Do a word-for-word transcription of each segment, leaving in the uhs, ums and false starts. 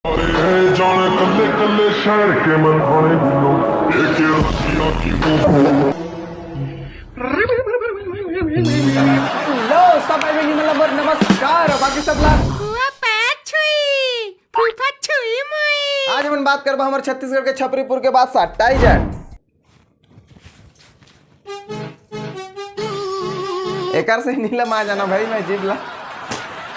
अरे है जान कल्ले कल्ले शहर के मन आने गुनो, एक राखी राखी को। हेलो सब भाई बहन, मतलब, और नमस्कार, बाकी सब ला। फुआ पाछुई, फूफा छुई मुई। आज हमन बात करबा हमर छत्तीसगढ़ के छपरीपुर के बादशाह टाइजन। एकर से नीलम आ जाना भाई, मैं जीव ला।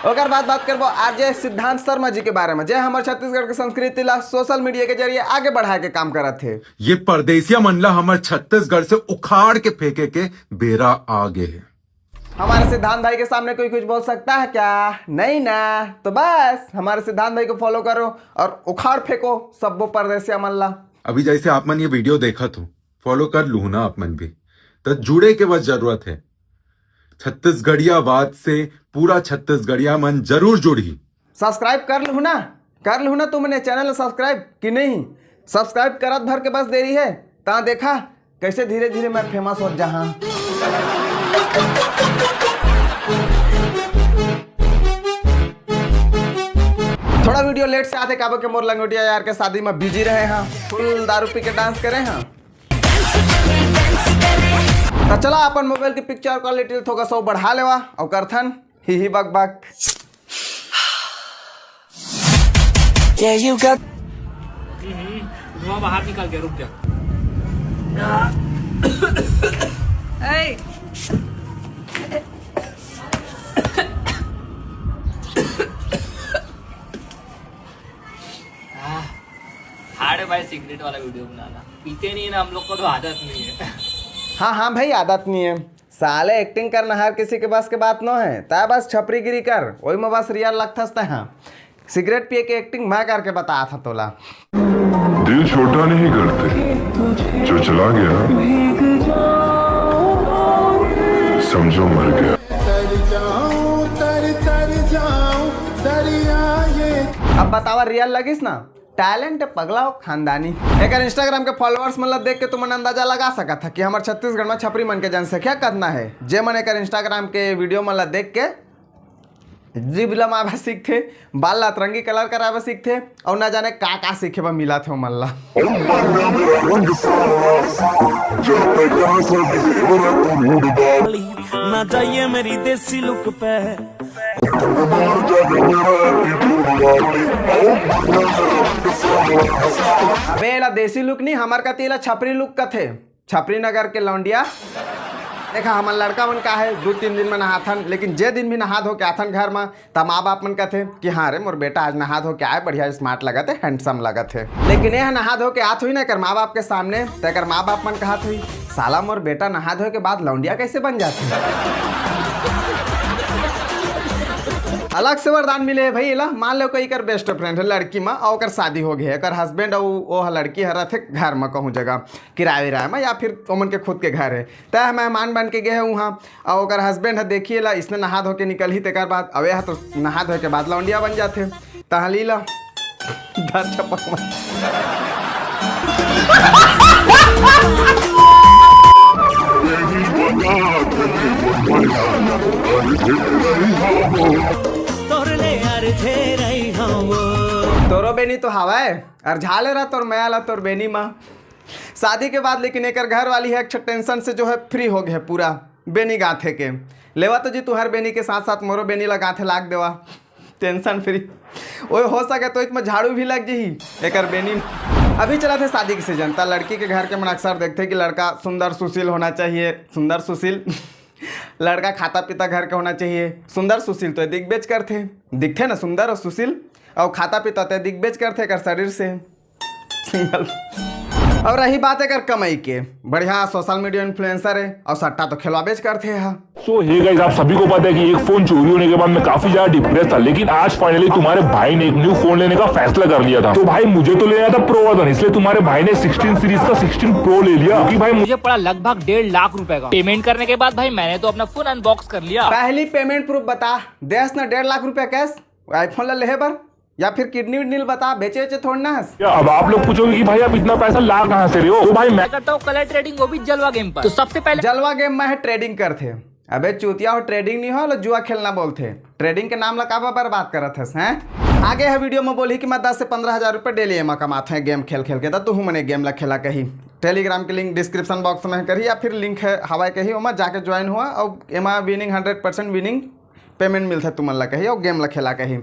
ओकर बाद बात करबो आरजे सिद्धांत शर्मा जी के बारे में, जे हमर छत्तीसगढ़ के संस्कृति ला सोशल मीडिया के जरिए आगे बढ़ाए के काम करत हे। ये परदेसिया मन ला हमर छत्तीसगढ़ से उखाड़ के फेंके के बेरा आ गे हे। हमारे सिद्धांत भाई के सामने कोई कुछ बोल सकता है क्या? नहीं ना। तो बस हमारे सिद्धांत भाई को फॉलो करो और उखाड़ फेंको सब्बो परदेसिया मन ला। अभी जैसे आप मन ये वीडियो देखत हो, फॉलो कर लूहू ना आप मन भी, तो जुड़े के बस जरूरत है। छत्तीसगढ़ियावाद से पूरा छत्तीसगढ़िया मन जरूर जुड़ही। सब्सक्राइब कर लूहू ना, कर लूहू ना तुमने चैनल सब्सक्राइब कि नहीं? सब्सक्राइब करत भर के बस देरी है, ता देखा कैसे धीरे धीरे मैं फेमस हो जहां। थोड़ा वीडियो लेट से आथे, काबर के मोर लंगोटिया यार के शादी में बिजी रहे हैं, फुल दारू पी के डांस करे हैं। तो चला अपन मोबाइल की पिक्चर क्वालिटी थोड़ा सा बढ़ा लेवा और करथन ही ही बक बक। Yeah, you got धुआं बाहर निकल गया, रुक जा। हार्ड है भाई सिगरेट वाला वीडियो बनाना। पीते नहीं है ना हम लोग को, तो आदत नहीं है। हाँ हाँ भाई, आदत नहीं है। साले एक्टिंग करना हर किसी के बस के बात नो है। तय बस छपरीगिरी कर, वही में बस रियल लगथस तय। हाँ, सिगरेट पिए के एक्टिंग मैं करके बता था तोला। दिल छोटा नहीं करते, जो चला गया समझो मर गया। अब बतावा, रियल लगिस ना? टैलेंट पगला हो खानदानी। एकर इंस्टाग्राम के फॉलोअर्स मन ला देख के तुमन अंदाजा लगा सकत ह कि हमर छत्तीसगढ़ में छपरी मन के जनसंख्या कतना है। जे मन एकर इंस्टाग्राम के वीडियो मन ला देख के जीभ लमावे सीखथे, बाल ला अतरंगी कलर करावे सीखथे, और ना जाने का का सीखे बर मिला थे ओमन ला। ना जाइए मेरी देसी लुक पे। अबे एला देसी लुक नहीं, हमर कति एला छपरी लुक कथे। छपरी नगर के लौंडिया। देखा, हमन लड़का मन का है, दू तीन दिन में नहाथन, लेकिन जे दिन भी नहा धो के आथन घर में, त माँ बाप मन कथे कि हाँ रे, मोर बेटा आज नहा धो के आए, बढ़िया स्मार्ट लगत है, हैंडसम लगत है। लेकिन यह नहा धो के आत हुई ना एकर माँ बाप के सामने, त एकर माँ बाप मन कहत हुई, साला मोर बेटा नहा धो के बाद लौंडिया कैसे बन जाथे? अलग से वरदान मिले है भाई एला। मान लो कोई एकर बेस्ट फ्रेंड है लड़की में, और ओकर शादी हो गई है, एकर हस्बैंड और वो लड़की हर रथे घर में कहूँ जगह किराए विराए में, या फिर ओमन के खुद के घर है। तय मेहमान बन के गए है वहाँ, और ओकर हस्बैंड है, देखिए ला, इसने नहा धो के निकल ही, तेकर बाद अवे है तो नहा धो के बाद लौंडिया बन जाथे। तहाँ ली ला धर चपक में। तोर ले यार थे रही हाँ वो। तोरो बेनी तो हवाए, और झाले रहा तोर मया ला तोर बेनी माँ। शादी के बाद लेकिन एकर घर वाली है एक टेंशन से जो है फ्री हो गए पूरा बेनी गांथे के। लेवा तो जी तुहर बेनी के साथ साथ मोरो बेनी ला गांथे लाग देवा, टेंशन फ्री। ओए हो सके तो इसमें झाड़ू भी लग जही एकर बेनी। अभी चला थे शादी के सीजन, ता लड़की के घर के मन अक्सर देखते कि लड़का सुंदर सुशील होना चाहिए, सुंदर सुशील। लड़का खाता पीता घर के होना चाहिए। सुंदर सुशील तो दिग्बेज करथे, दिखथे ना सुंदर और सुशील, और खाता पीता ते दिग्बेज करथे एकर शरीर से। सिंगल। और रही बात एकर कमाई के, बढ़िया सोशल मीडिया इन्फ्लुएंसर है और सट्टा तो खेलवा बेच करथे हा। सो हे गाइस, आप सभी को पता है कि एक फोन चोरी होने के बाद मैं काफी ज्यादा डिप्रेस था, लेकिन आज फाइनली तुम्हारे भाई ने एक न्यू फोन लेने का फैसला कर लिया था। तो भाई, मुझे तो लेना था प्रो वर्जन, इसलिए तुम्हारे भाई ने सिक्सटीन सीरीज का सिक्सटीन प्रो ले लिया। क्योंकि भाई, मुझे पड़ा लगभग डेढ़ लाख रुपए का। पेमेंट करने के बाद भाई मैंने तो अपना फोन अनबॉक्स कर लिया। पहली पेमेंट प्रूफ बता, देस ना डेढ़ लाख रुपया कैश आईफोन ला लेहे बर, या फिर किडनी विडनी ला बता, बेचे वेचे थोड़ ना हस। क्या अब आप लोग पूछोगे कि भाई, आप इतना पैसा ला कहाँ से रहे हो? तो भाई, मैं मैं करता हूँ कलर ट्रेडिंग, वो भी जलवा गेम पर। तो सबसे पहले जलवा गेम में है ट्रेडिंग करथे। अबे चूतिया हो, ट्रेडिंग नहीं हो, लो जुआ खेलना बोलथे। ट्रेडिंग के नाम ला काबर बर्बाद करत हस, हैं? आगे ह वीडियो में बोलही कि मैं दस से पंद्रह हजार रुपये डेली एमा कमात हूँ गेम खेल खेल के, तो तुहू मन ए गेम ला खेला कही। टेलीग्राम के लिंक डिस्क्रिप्शन बॉक्स में करी या फिर लिंक है हवाई कही, ओमा जाके ज्वाइन हुआ और एमा winning hundred percent winning payment मिलथे तुमन ला कही और गेम ला खेला कही।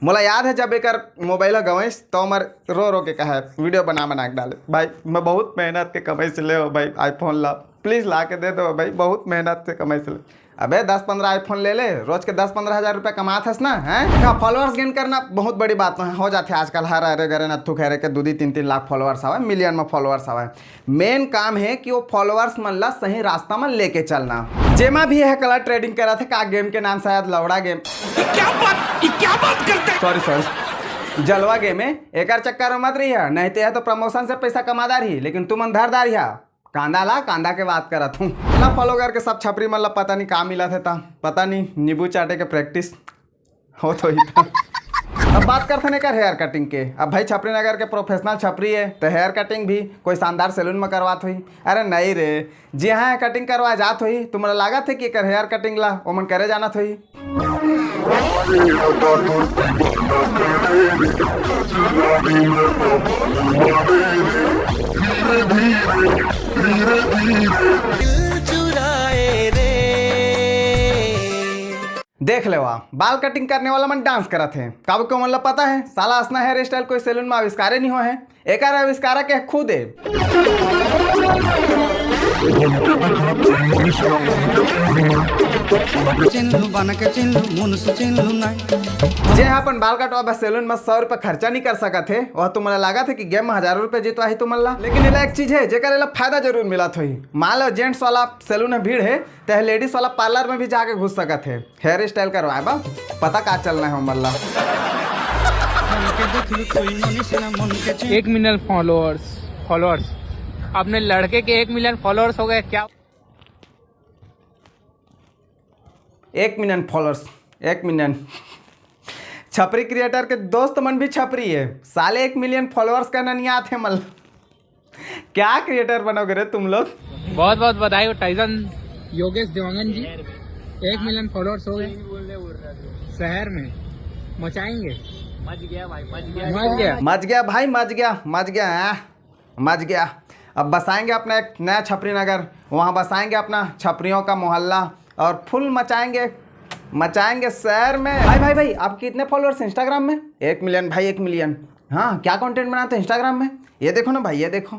मोला याद है जब एकर मोबाइल ह गवइस तो हमर रो रो के कहा वीडियो बना बना के डाले। भाई मैं बहुत मेहनत के कमाई से ले हो भाई आईफोन ला, प्लीज ला के दे दो भाई, बहुत मेहनत से कमाई से ले। अबे दस पंद्रह आईफोन ले ले, रोज के दस पंद्रह हजार रुपया कमात हस ना, हैं? देखा, फॉलोअर्स गेन करना बहुत बड़ी बात हो जाथे आजकल। हर अरे गरे नत्थु खैरे के दू दी तीन तीन लाख फॉलोअर्स हवय, मिलियन में फॉलोअर्स हवय। मेन काम है कि वो फॉलोअर्स मन ला सही रास्ता में लेके चलना। जेमा भी यह कलर ट्रेडिंग करत है का गेम के नाम शायद लौड़ा गेम, ये क्या बात, ये क्या बात करते हैं? सॉरी सॉरी, जलवा गेम है। एकर चक्कर में मत रही है, नहीं तो यह तो प्रमोशन से पैसा कमा डारही, लेकिन तुमन धर डारही। कांदा ला कांदा के बात करत हूँ। ना फॉलो करके सब छपरी मन ला पता नहीं का मिला थे ता, पता नहीं नींबू चाटे के प्रैक्टिस हो तो ही था। अब बात करथन एकर हेयर कटिंग के। अब भाई छपरी नगर के प्रोफेशनल छपरी है तो हेयर कटिंग भी कोई शानदार सैलून में करवात होही। अरे नहीं रे, जिहाँ कटिंग करवा जात होही तुमला लागत है कि एकर हेयर कटिंग ला ओमन करे जानत होही। दिल चुराए रे। देख लेवा, बाल कटिंग करने वाला मन डांस करत हे। काबर के ओमन ला पता है, साला असना हेयर स्टाइल कोई सैलून में आविष्कारे नहीं हुआ है। एकर आविष्कारक है खुद है। चिन्हलू बन के चिन्हलू, मुन से चिन्हलू नहीं। जे ह अपन बाल कटवाबे सैलून में सौ रुपया खर्चा नहीं कर सकत है, वह तुमला लागत है कि गेम में हजारों रुपया जितवाही तुमन ला। लेकिन एला एक चीज है जेकर एला फायदा जरूर मिलत होही। मान लो जेंट्स वाला सैलून में भीड़ है, ते लेडीज वाला पार्लर में भी जाके घुस सकत है हेयर स्टाइल करवाए बा। पता का चलना है उमन ला। एक मिलियन फॉलोअर्स, फॉलोअर्स, अपने लड़के के एक मिलियन फॉलोअर्स हो गए क्या? एक मिलियन फॉलोअर्स, एक मिलियन। छपरी क्रिएटर के दोस्त मन भी छपरी है, साले एक मिलियन फॉलोअर्स का ननियात है मल। क्या क्रिएटर बनोगे रे तुम लोग? बहुत बहुत बधाई हो टाइसन योगेश देवांगन जी, एक मिलियन फॉलोअर्स हो गए शहर में, मचाएंगे। मच गया भाई, मच गया। मच गया। मच गया भाई, मच गया, मच गया, हाँ, मच गया। अब बसाएंगे अपना एक नया छपरी नगर, वहाँ बसाएंगे अपना छपरियों का मोहल्ला और फुल मचाएंगे, मचाएंगे शहर में। भाई भाई भाई, आपके कितने फॉलोअर्स इंस्टाग्राम में? एक मिलियन भाई, एक मिलियन। हाँ, क्या कंटेंट बनाते हैं इंस्टाग्राम में? ये देखो ना भाई, ये देखो।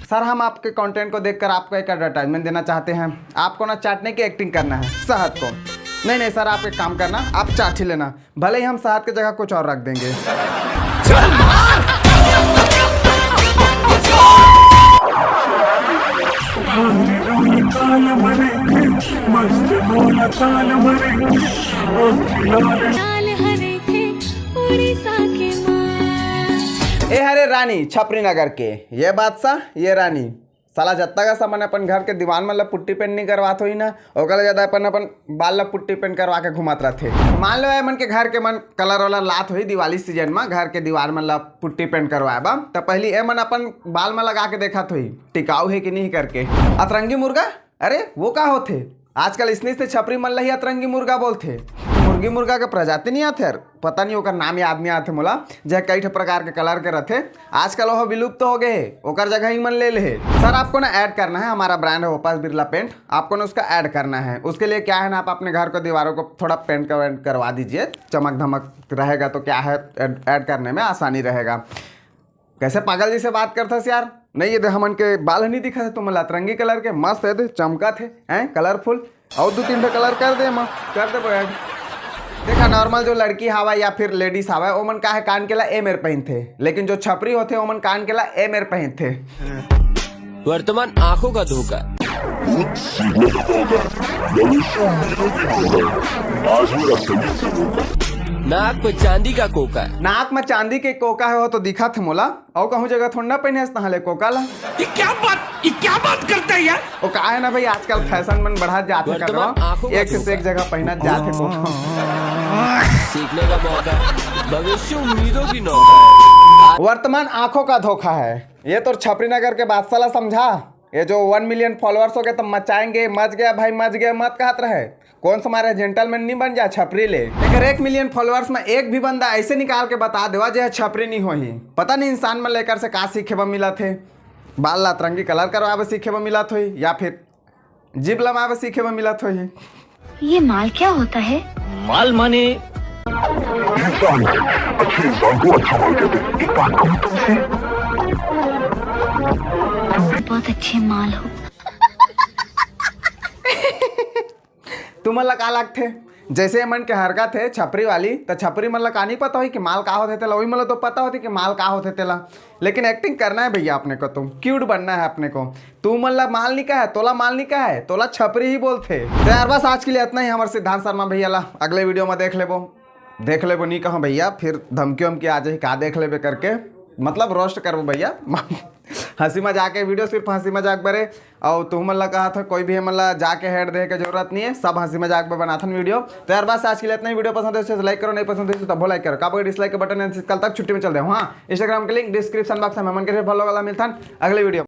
सर, हम आपके कंटेंट को देखकर आपको एक एडवर्टाइजमेंट देना चाहते हैं। आपको ना चाटने की एक्टिंग करना है शहद को। नहीं नहीं सर, आप एक काम करना, आप चाट ही लेना, भले ही हम शहद की जगह कुछ और रख देंगे। लाल हरे थे उड़ीसा के माल। ए हरे रानी छपरी नगर के, ये बादशाह, ये रानी। साला जत्ता का सामान अपन घर के दीवार मन ला पुट्टी पेंट नहीं करवात होही ना, ओकर ले ज्यादा अपन, अपन बाल ला पुट्टी पेंट करवा के घुमात रहथे। मान लो ए मन के घर के मन कलर वलर लात होही दिवाली सीजन में घर के दीवार मन ला पुट्टी पेंट करवाए बा, त पहली ए मन अपन बाल में लगा के देखत होही टिकाऊ है कि नहीं करके। अतरंगी मुर्गा, अरे वो का होथे? आजकल इसने से छपरी मन ला ही अतरंगी मुर्गा बोलथे। मुर्गी मुर्गा के प्रजाति नहीं आथे यार, पता नहीं ओकर नाम याद नहीं आथे मोला, जे कई ठे प्रकार के कलर के रथे। आजकल वह विलुप्त हो गए हे, ओकर जगह ही मन ले ले हे। सर, आपको ना ऐड करना है, हमारा ब्रांड है ओपास बिरला पेंट, आपको ना उसका ऐड करना है। उसके लिए क्या है ना, आप अपने घर को दीवारों को थोड़ा पेंट कर, वेंट करवा दीजिए, चमक धमक रहेगा तो क्या है, ऐड, ऐड करने में आसानी रहेगा। कैसे पागल जैसे बात करथस यार? नहीं, ये दे हमन के बाल नहीं दिखा थे तुमन ला, अतरंगी कलर के मस्त है, दे चमका थे, हैं, कलरफुल। और दो तीन ठे कलर कर दे, माँ, कर दे ऐड। देखा, नॉर्मल जो लड़की हावय या फिर लेडीज हावय, ओमन का है कान के ला ए मेर पहनथे, लेकिन जो छपरी होथे ओमन कान के ला ए मेर पहनथे। वर्तमान आंखों का धोखा। आज मेरा संगीत से धोखा। नाक पे चांदी का कोका। नाक में चांदी के कोका है, वो तो दिखा थे मोला। अउ कहूँ जगह थोड़ा ना पहने हस तहाँ ले कोका ला। ये क्या बात, ये क्या बात करता है यार? वो का है ना भाई, आजकल फैशन मन बढ़ा जाथे वर्तमान कदवा, आंखों का एक से धोखा। एक जगह पहना जाथे कोका। सीखने का मौका, भविष्य उम्मीदों की नौका। वर्तमान आंखों का धोखा है। ये तो छपरी नगर के बादशाह ला समझा, ये जो वन मिलियन फॉलोअर्स हो गए तो मचाएंगे, मच गया भाई, मच गया मत कहत रहे। कौन सा मारे जेंटलमैन नहीं बन जा छपरी ले। अगर एक मिलियन फॉलोअर्स में एक भी बंदा ऐसे निकाल के बता देवा जे ह छपरी नहीं होही। पता नहीं इंसान मन ल एकर से का सीखे बर मिलत हे। बाल ला अतरंगी कलर करवावे सीखे बर मिलत होही या फिर जीभ लमावे सीखे बर मिलत होही। ये माल क्या होता है? माल माने इंसान है। अच्छे इंसान को अच्छा माल कहते हैं। एक बात कहूँ तुमसे, बहुत अच्छे माल हो। तुमन ला का लगथे? जैसे ये मन के हरकत हे छपरी वाली, त छपरी मन ला का नहीं पता होही कि माल का होथे तेला? वही मन ला तो पता होथे कि माल का होथे तेला। लेकिन एक्टिंग करना है भैया अपने को, तो क्यूट बनना है अपने को। तू मन ला माल नहीं कहे, तोला माल नहीं कहे, तोला छपरी ही बोलथे। तो यार बस आज के लिए इतना ही। हमारे सिद्धांत शर्मा भैया ला अगले वीडियो में देख लेबो, देख लेबो नहीं कहो भैया, फिर धमकी वमकी आ जाही का देख लेबे करके, मतलब रोस्ट करबो भैया। हंसी मजाक के वीडियो सिर्फ हंसी मजाक बरे। और तुमन ला कहा था कोई भी हमन ला जाके हेड दे के जरूरत नहीं है, सब हंसी मजाक में बनाथन वीडियो। तो यार बस आज के लिए इतना ही। वीडियो पसंद है तो लाइक करो, नहीं पसंद है तो तब लाइक करो, काबर डिसलाइक के बटन है। कल तक छुट्टी में चल दे। हाँ, इंस्टाग्राम के लिंक डिस्क्रिप्शन बॉक्स में मन के फॉलो वाला मिलथन अगले वीडियो।